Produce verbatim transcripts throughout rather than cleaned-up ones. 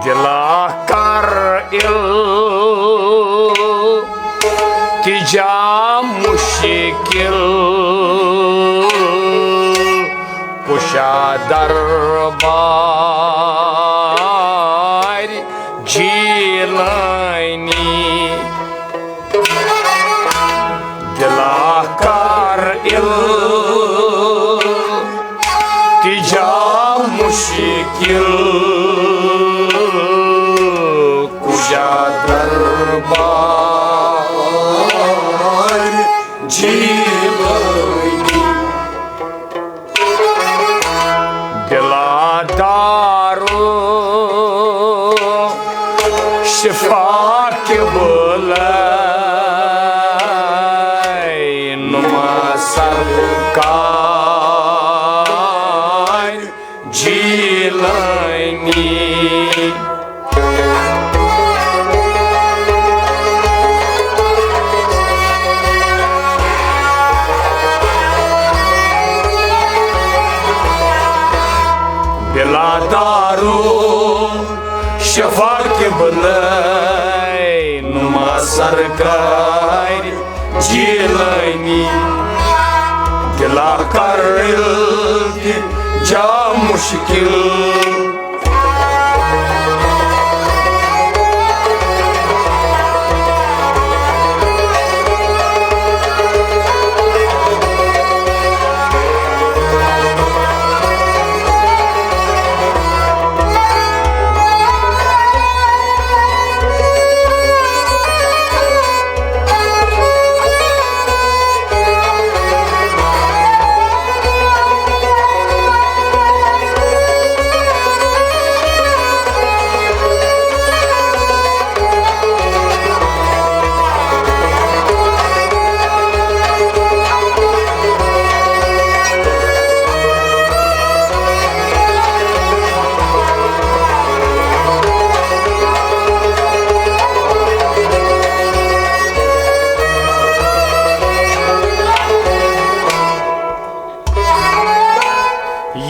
دلا کر التجا مشکل کشا دربار جیلانی۔ دلا کر التجا مشکل کجا دربار جیلانی۔ دلا دارو شفا قبلہ نما سرکار جیلانی۔ دلا دارو شفا قبلہ نما سرکار جیلانی۔ دلا کر التجا مشکل۔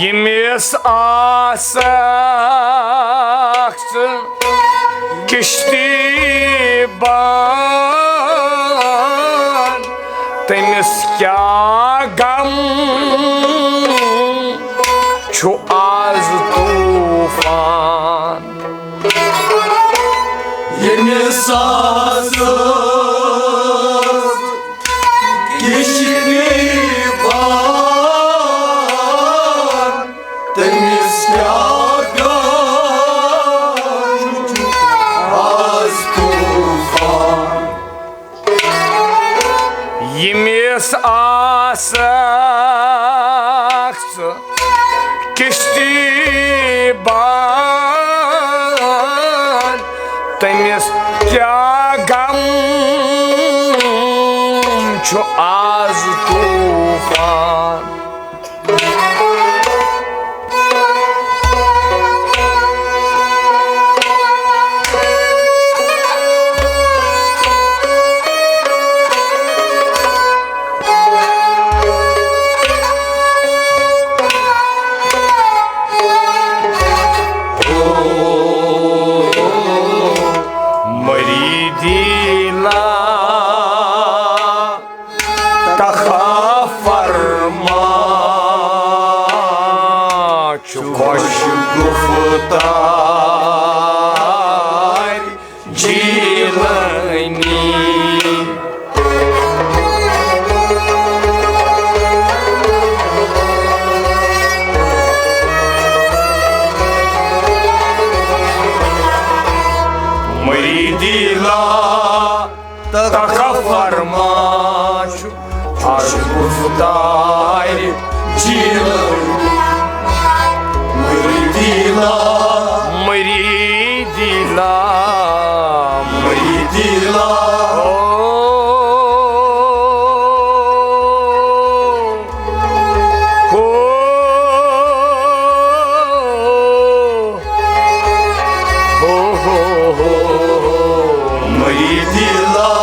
ییٚمِس آسکھ ژٕ کِشتی بان، تٔمِس کیٛاہ غم چھُ آز طوفان۔ ییٚمِس آسکھ کِشتی بان، تٔمِس کیٛاہ غم آز طوفان۔ ییٚمِس آسکھ ژٕ کِشتی بان، تٔمِس کیٛاہ غم چھُ آز طوفان۔ مریدی لا تخف فرما چھُ خۄش گُفتار جیلانی۔ مریدی لا تخف فرما چھُ خۄش گُفتار جیلانی۔ مریدی لا، مریدی لا، مریدی لا۔ او، ہو، ہو، ہو، ہو، ہو۔ مریدی لا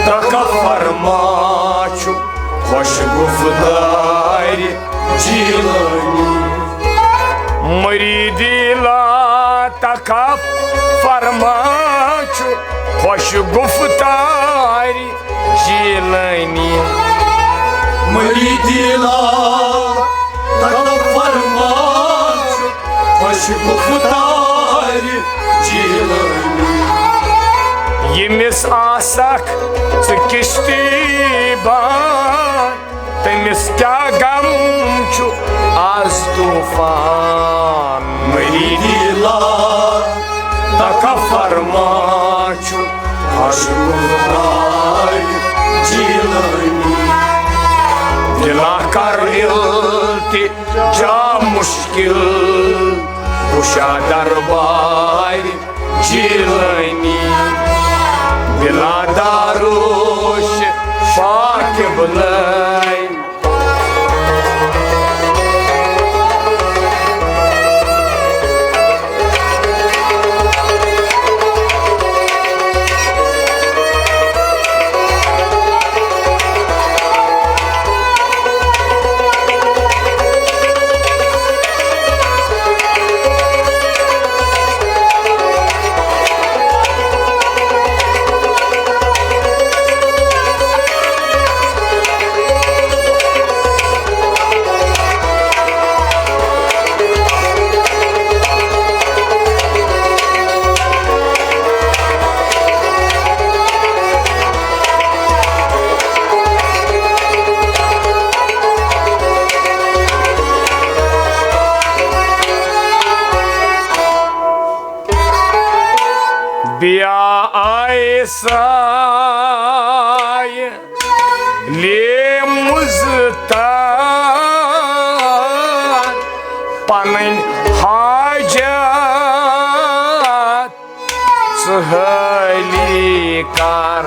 تخف فرما چھُ خۄش گُفتار جیلانی۔ مریدی لا تخف کف فرما چھُ خۄش گفتارِ جیلانی۔ مریدی لال کف فرما چھُ خۄش گفتارِ جیلانی۔ ییٚمِس آسکھ ژٕ کشتی بان، تٔمِس کیٛاہ غم چھُ آز طوفان؟ مریدی لال تکفر ما چھُ خۄش گفتارِ جیلانی۔ دلا کر التجا مشکل کشا دربارِ جیلانی، بلا داروش فاقب لے۔ بیا آیہِ سایہِ لیمٕژ تار، پنٕنۍ حاجت ژٕ حٲلی کر۔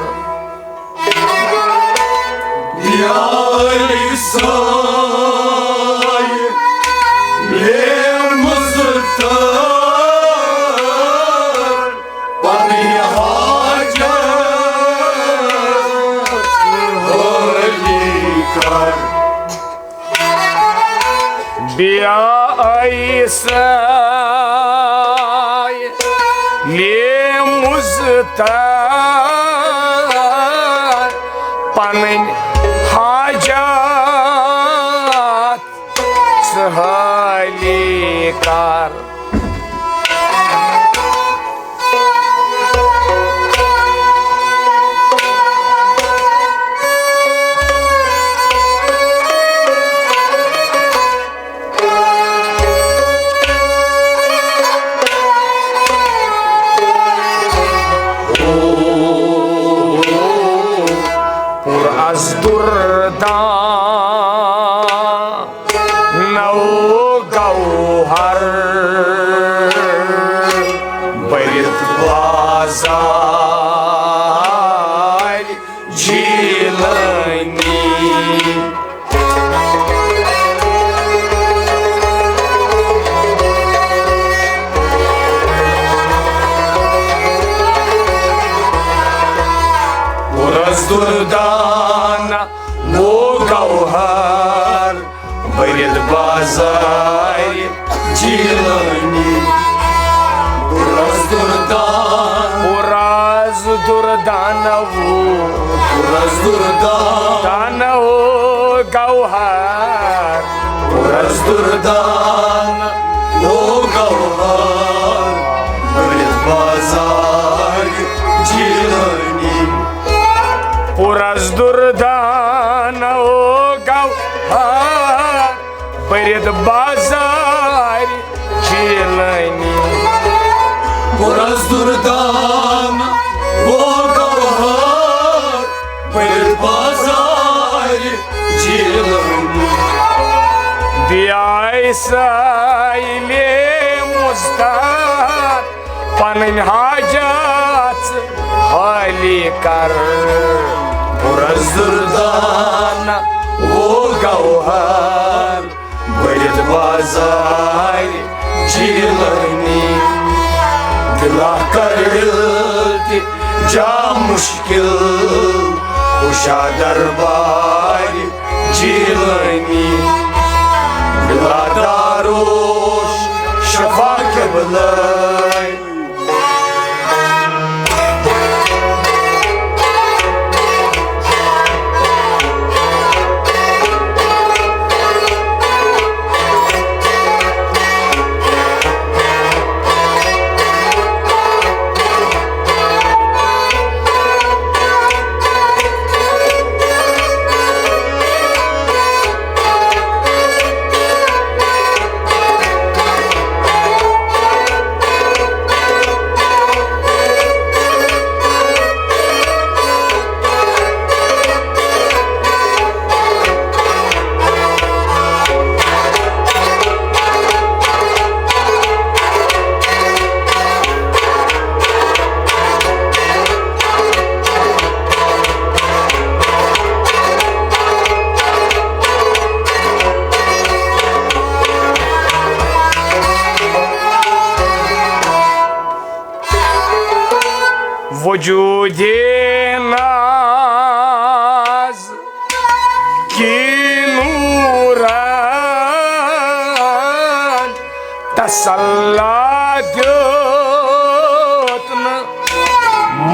یارِ سایہِ لیمٕژ تار، پنٕنۍ حاجت حٲلی کر۔ بیا آیہِ سایہِ لیمٕژ تار، پنٕنۍ حاجت ژٕ حٲلی کر۔ پُر از دُردان نو گوہر بٔرِتھ بازارِ جیلانی۔ پُر از دُردان نو گوہر بٔرِتھ بازارِ جیلانی۔ پُر از دُردان۔ پُر از دُردان وو۔ پُر از دُردان۔ دان وو گوہر۔ پُر از دُردان وو گوہر بٔرِتھ بازارِ جیلانی۔ پُر از دُردان وو گوہر بٔرِتھ بازارِ جیلانی۔ پُر از دُردان وو گوہر بٔرِتھ بازارِ جیلانی۔ بیایہِ سایہِ لیمٕژ تار، پنٕنۍ حاجت حٲلی کر۔ پُر از دُردان وو گوہر بٔرِتھ بازارِ جیلانی۔ دلا کر التجا مشکل کشا دربارِ جیلانی۔ بلا داروش شفا قبلے۔ وجودِ ناز کی نورن تسلا دیوت نہ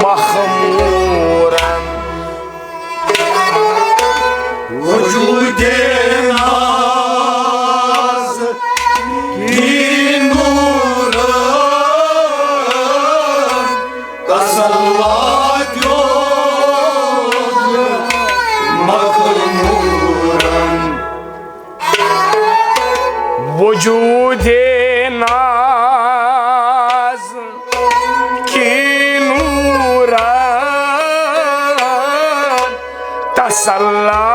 مخمورن۔ وجودِ ناز کی نورن تسلا دیوت مخمورن۔ وجودِ ناز کی نورن تسلا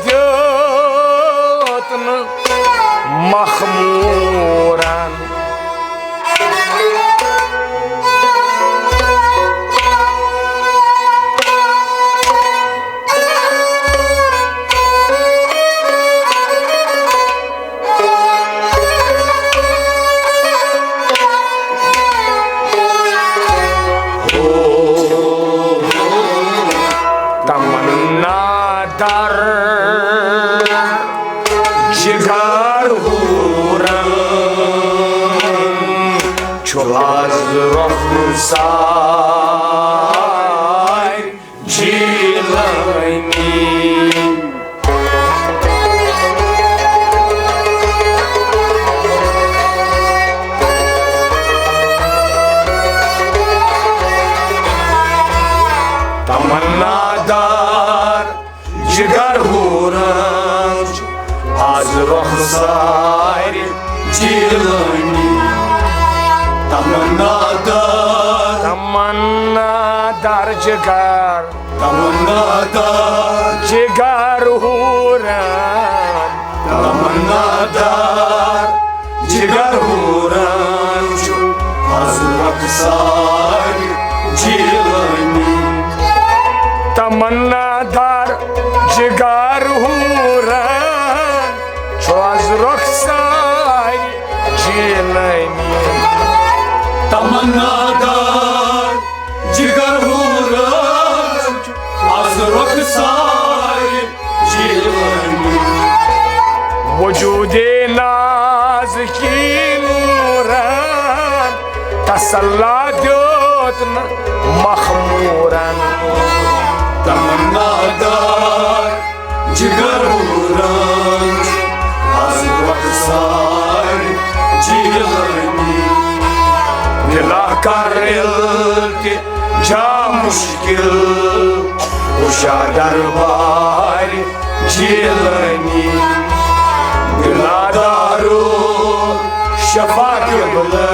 دیوت نہ مخمورن۔ تمنا در جگر ہورن چھُ از رخسار جیلانی۔ تمنا دار جگر ہورن چھُ از رخسار جیلانی۔ تمنا دار، تمنا دار جگر، تمنا دار جگر ہورن۔ تمنا دار جگر ہورن چھُ از رخسار جیلانی۔ تمنا دار جگر ہورن چھُ از رخسار جیلانی۔ تمنا دار جگر ہورن چھُ از رخسار جیلانی۔ وجودِ ناز کی نورن تسلا دیوت نہ مخمورن۔ تمنا دار جگر ہورن چھُ از رخسار جیلانی۔ دلا کر التجا مشکل کشا دربار جیلانی۔ دلا دارو شفا قبلہ۔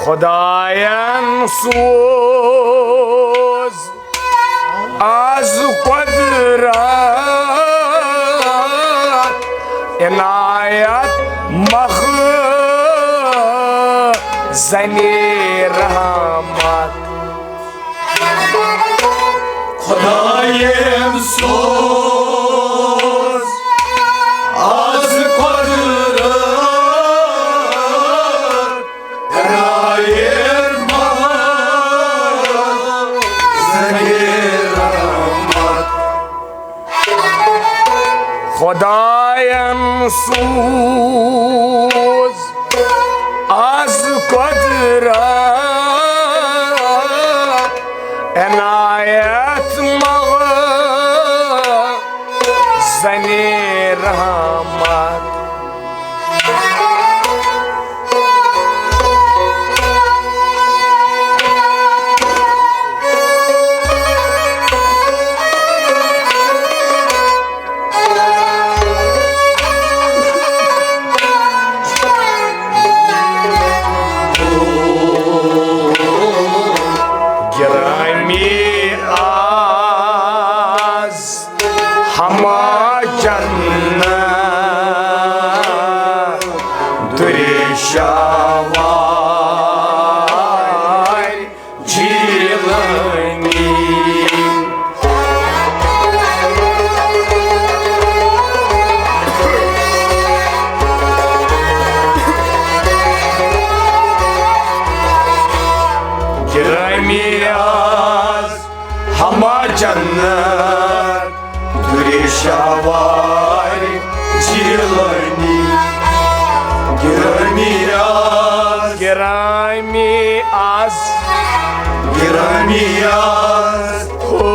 خداین سوز از قدرت عنایت مخزنِ رحمت۔ خداین سوز از قدرت عنایت مخزنِ رحمت۔ خداین سوز از قدرت عنایت مخزنِ رحمت۔ ہما جنت درشاوار جیلانی۔ گرامی از ہما جنت درشاوار جیلانی۔ گرامی از، گرامی از، گرامی از، ہو،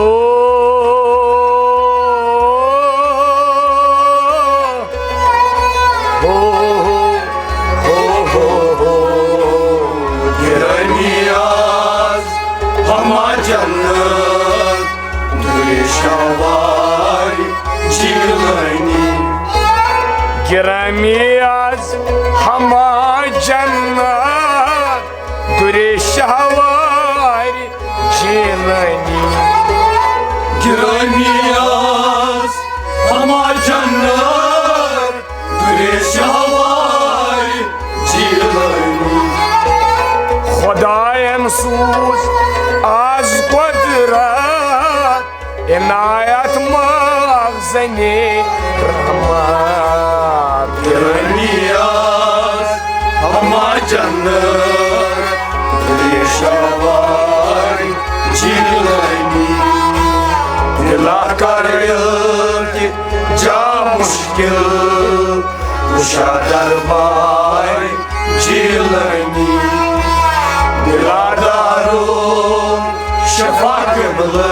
ہو، ہو، ہو، ہو۔ گرامی از ہما جنت درشاوار جیلانی۔ گرامی از ہما جنت درشاوار جیلانی۔ گرامی از ہما جنت درشاوار جیلانی۔ خدایَن سوٗز از قۄدرت عنایت مخزنِ رحمت۔ گرامی از ہما جنت درشاوار جیلانی۔ دلا کر التجا مشکل کشا دربار جیلانی۔ دلا دارو شفا قبلہ۔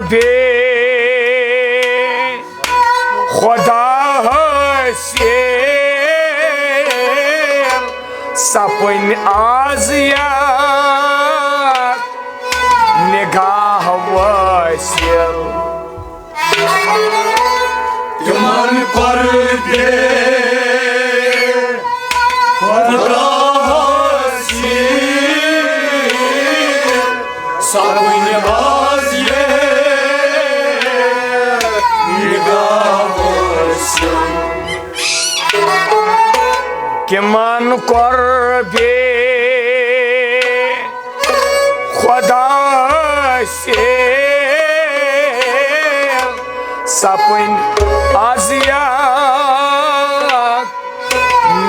بے خدا حٲصِل سپٕنۍ از یتھ نگاہ وٲصِل۔ تِمن کۄر بے خدا حٲصِل سپٕنۍ از یتھ نگاہ وٲصِل۔ تِمن کۄر بے خدا حٲصِل سپٕنۍ از یتھ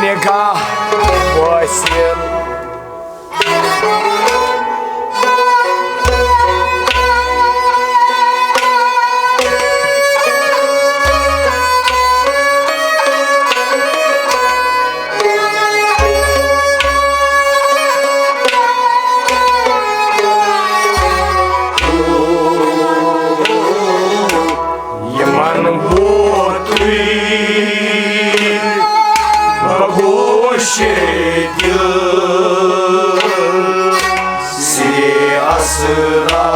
نگاہ وٲصِل۔ یِمن ووتُے بگوشِ دِل سِرِ اسرار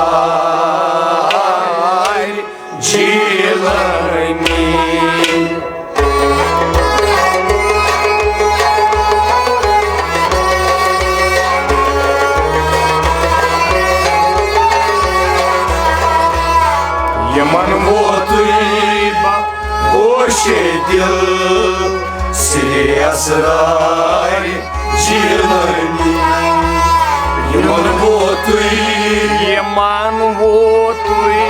جیلانی۔ یِمن ووتُے بگوشِ دِل سِرِ اسرار جیلانی۔ یِمن ووتُے، یِمن ووتُے،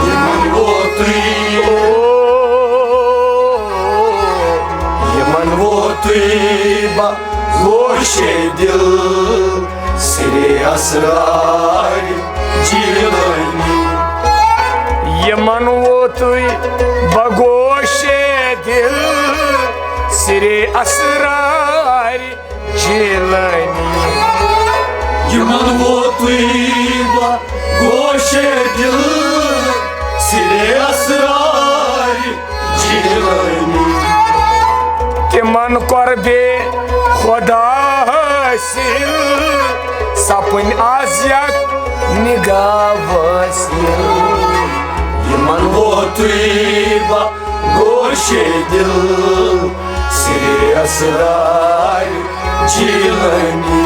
یِمن ووتُے۔ او با گوشِ دل سرِ اسرار جیلانی۔ یِمن ووتُے بہ گوشِ دل سرِ اسرار جیلانی۔ یِمن ووتُے بہ گوشِ دل سرِ اسرار جیلانی۔ تِمن قربِ خدا حٲصِل، سپٕنۍ از یک نگاہ وٲصِل۔ یِمن ووتُے بہ گوشِ دل سرِ اسرار جیلانی۔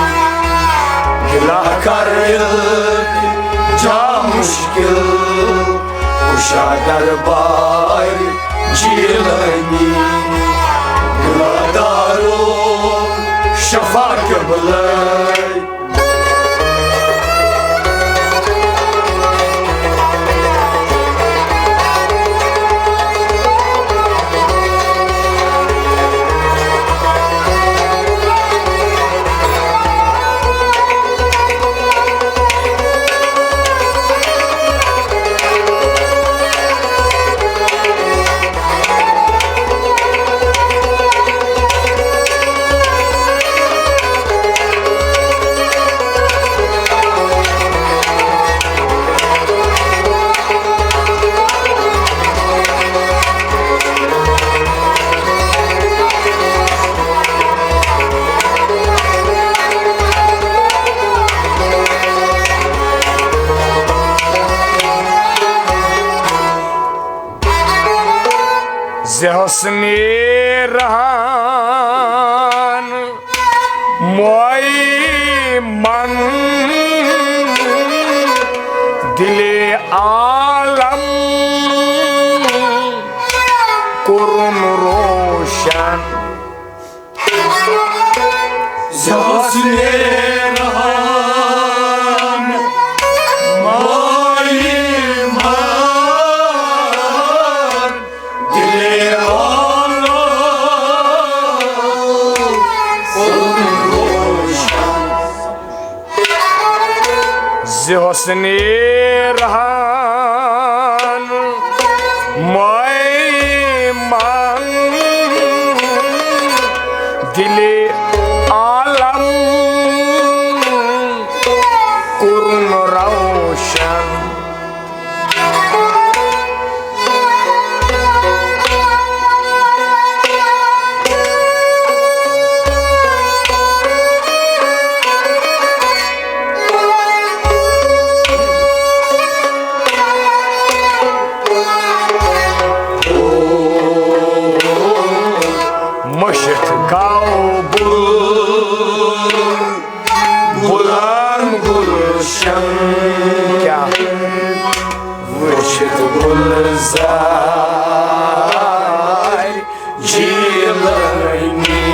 گلہ کر جا مشکل کشا دربار جیلانی۔ گلہ دارو شفا قبلہ۔ ز حسنِ رحان معین دلِ عالم کوٚرُن روشن۔ ز حسنِ رحان معین دلِ عالم کوٚرُن روشن۔ ز حسنِ رحان معین دلِ عالم کوٚرُن روشن۔ مٔشِتھ گوٚو بُل بُلن گُلشن۔ کیٛاہ؟ وٕچھِتھ گُلزار جیلانی۔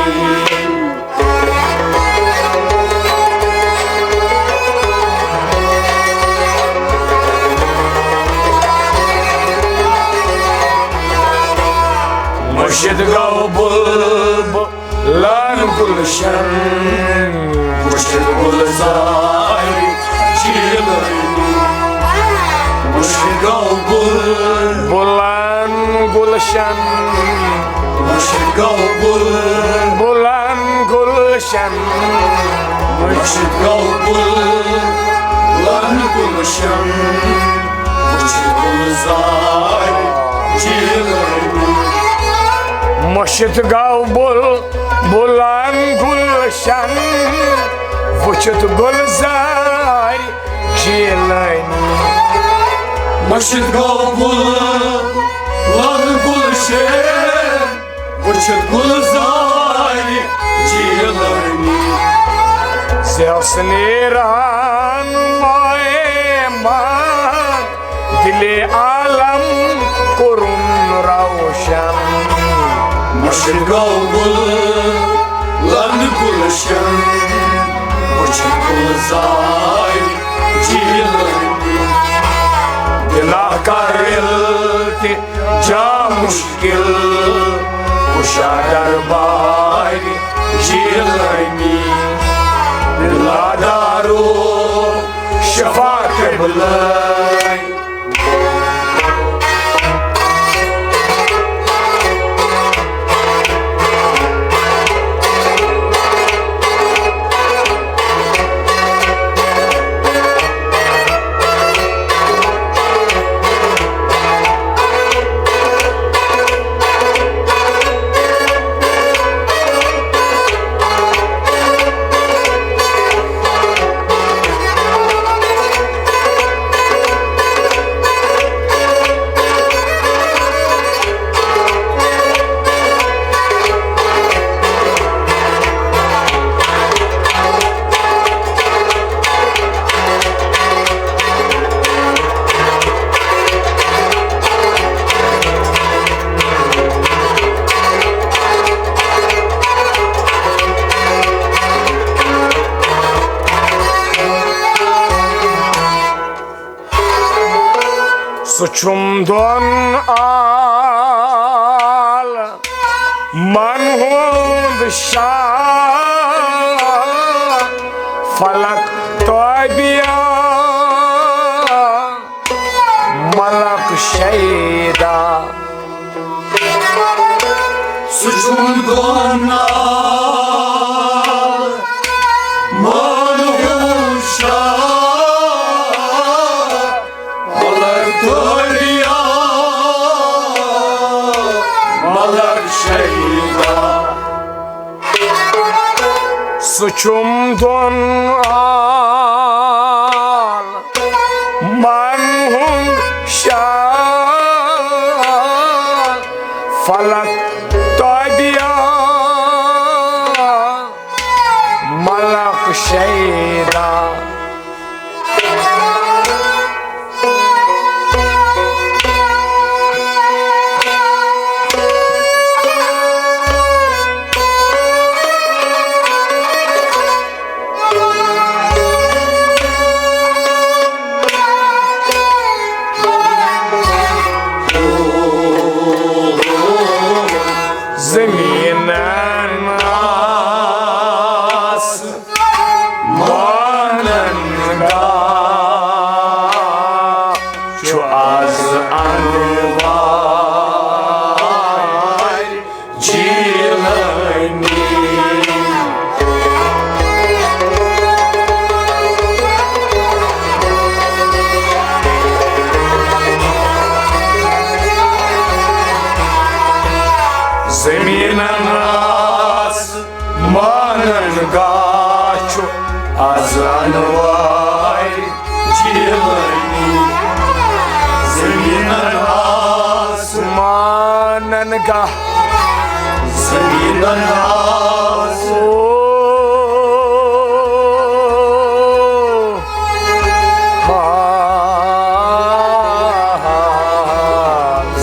مٔشِتھ گوٚو بُلبُل لن گُلشن، وٕچھِتھ گُلزار جیلانی۔ مٔشِتھ گوٚو بُل بُلن گُلشن، مٔشِتھ گوٚو بُل بُلن گُلشن۔ مٔشِتھ گوٚو بُل بُلن گُلشن، وٕچھِتھ گُلزار جیلانی۔ مٔشِتھ گوٚو بُل بُلن گُلشن، وٕچھِتھ گُلزار جیلانی۔ مٔشِتھ گوٚو بُل بُلن گُلشن، وٕچھِتھ گُلزار جیلانی۔ زِ حسنِ رحان معین دلِ عالم کوٚرُن روشن۔ مٔشِتھ گوٚو بُل بُلن گُلشن، وٕچھِتھ گُلزار جیلانی۔ دِلا کر التجا مشکل کُشا دربار جیلانی، دلادارو شفا قبلہ۔ سُہ چھُم دۄن عالمن ہُنٛد شاہ، فلک تابعہ، ملک شیدا۔ سُہ چھُم دۄن عالمن ہُنٛد شاہ، ملک تابعہ، ملک شیدا۔ سُہ چھُم دۄن عالمن ہُنٛد شاہ، فلک تابعہ، ملک شیدا۔ زمینن آس مانن گاہ چھُ از انوار جیلانی۔ زمینن آس مانن گاہ چھُ از انوار جیلانی۔ زمینن آس مانن گاہ، زمینن آس۔ او ہا ہا۔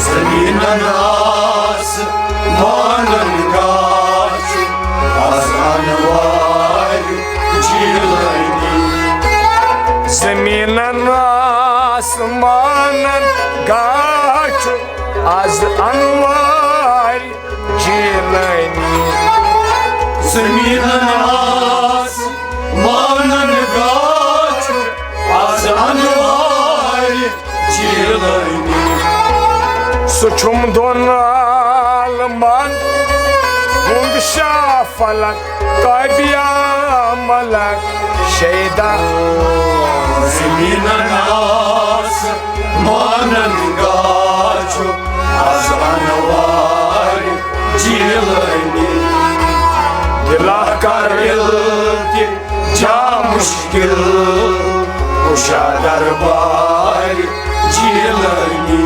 زمینن آس مانن گاہ چھُ از انوار جیلانی۔ زمینن آس مانن گاہ چھُ از انوار جیلانی۔ زمینن آس مانن گاہ چھُ از انوار جیلانی۔ سُہ چھُم دۄن عالمن ہُنٛد شاہ، فلک تابعہ، ملک شیدا۔ زمینن آس مانن گاہ چھُ از انوار جیلانی۔ دلا کر التجا مشکل کشا دربار جیلانی۔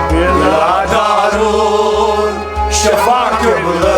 دلا دارو شفا قبلہ۔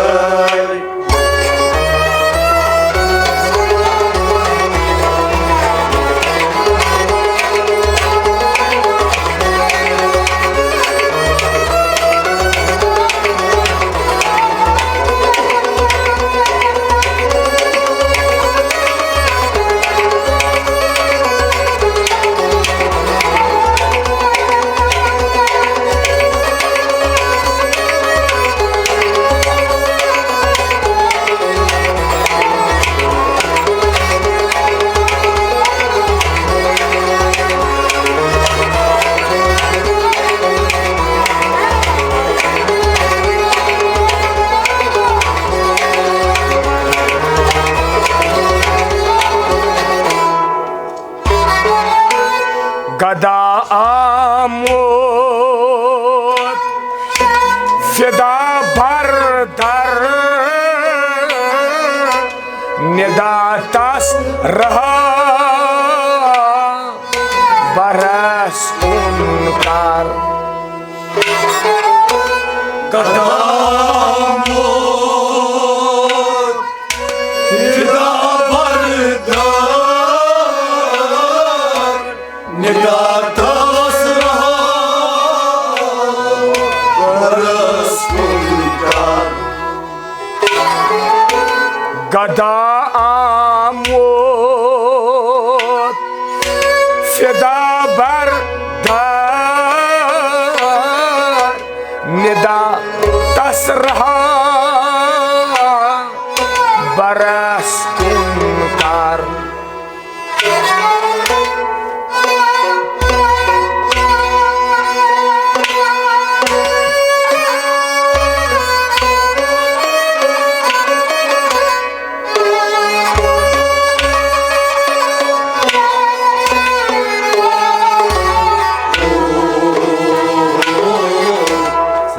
فدا بردار، ندا تس رہا برس کن کر۔ قدم فدا بردار، ندا تس رہا برس کن کر۔ گدا آموت فدا بردار، ندا تس رہا برس کن کر۔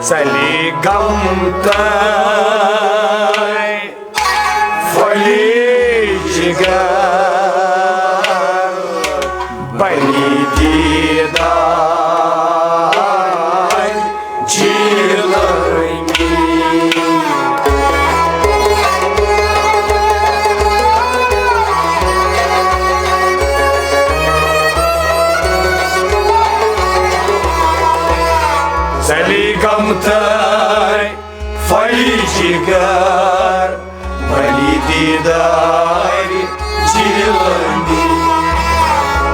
سلیقم تہٕ پھۄلہِ جگر، بنی دیدار جیلانی۔ سلیقم تہٕ پھۄلہِ جگر، بنی دیدار جیلانی۔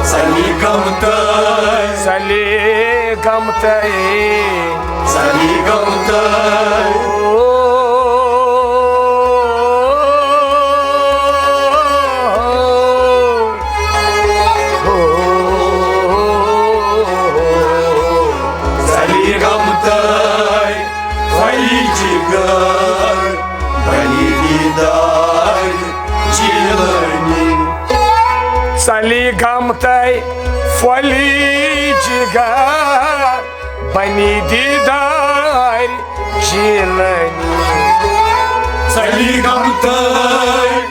سلیقم تہٕ، سلیقم تہٕ، سلیقم تہٕ۔ سلیقم تہٕ پھۄلہِ جگر، بنی دیدار جیلانی۔ سلیقم تہٕ پھۄلہِ جگر، بنی دیدار جیلانی۔ سلیقم تہٕ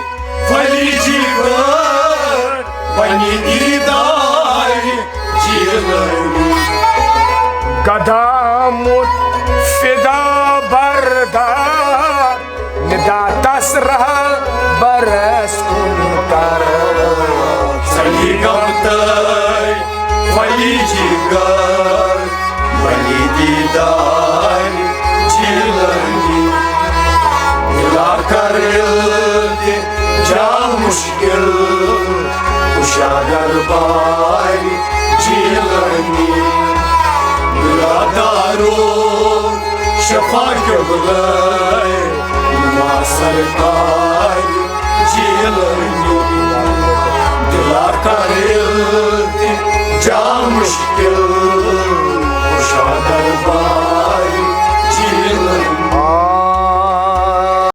پھۄلہِ جگر، بنی دیدار جیلانی۔ گدا آموت فدا بردار، ندا تس رہا برس کن کر۔ سلیقم تہٕ پھۄلہِ جگر، بنی دیدار جیلانی۔ دلا کر التجا مشکل کشا دربار جیلانی۔ دلا دارو شفا قبلہ نما سرکار جیلانی۔ دلا کر